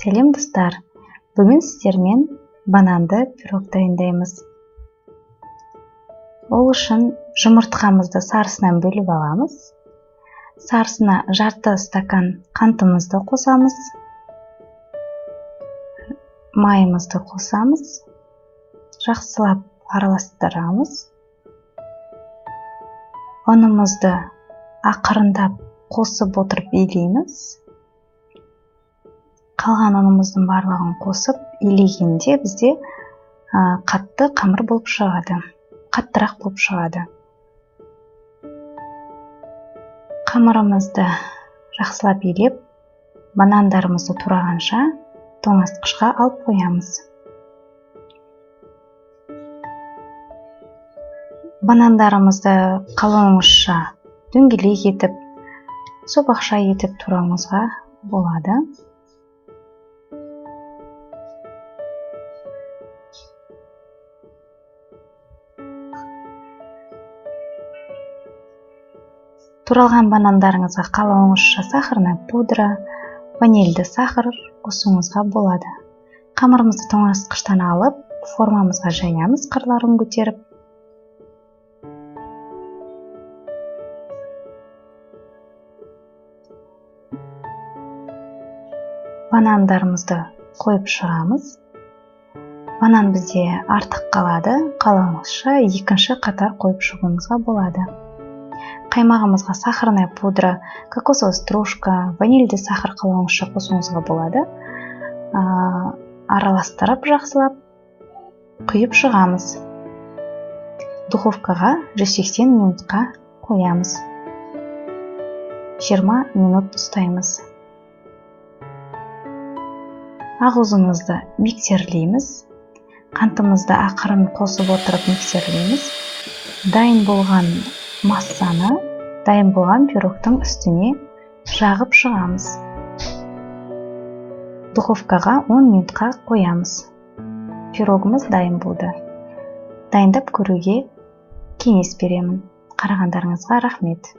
Сәлем достар! Бүгін сіздермен бананды пирог дайындаймыз. Ол үшін жұмыртқамызды сарысынан бөліп аламыз. Сарысына жарты стакан қантымызды қосамыз. Майымызды қосамыз. Жақсылап араластырамыз. Ұнымызды ақырындап қосып отырып илейміз. Қалған ұнымыздың барлығын қосып илегенде бізде қатты қамыр болып шығады, қаттырақ болып шығады. Қамырымызды жақсылап илеп, банандарымызды турағанша тоңазытқышқа алып қоямыз. Банандарымызды қалауыңызша дөңгелек етіп, сопақша етіп турауыңызға болады. Туралған банандарыңызға қалауыңызша сахарная пудра, ванильді сахар қосуыңызға болады. Қамырымызды тоңазытқыштан алып, формамызға жаямыз, қырларын көтеріп. Банандарымызды қойып шығамыз. Банан бізде артық қалады, қалауыңызша екінші қатар қойып шығуыңызға болады. Қаймағымызға сахарная пудра, кокосовая стружка, ванильді сахар қалауыңызша қосуыңызға болады. Араластырып жақсылап құйып шығамыз. Духовкаға 180 минутқа қоямыз. 20 минут ұстаймыз. Ағуызымызды миксерлейміз. Қантымызды ақырын қосып отырып миксерлейміз. Дайын болған массаны, дайын болған пирогтың үстіне жағып шығамыз. Духовкаға 10 минутқа қоямыз. Пирогымыз дайын болды. Дайындап көруге кеңес беремін. Қарағандарыңызға рахмет.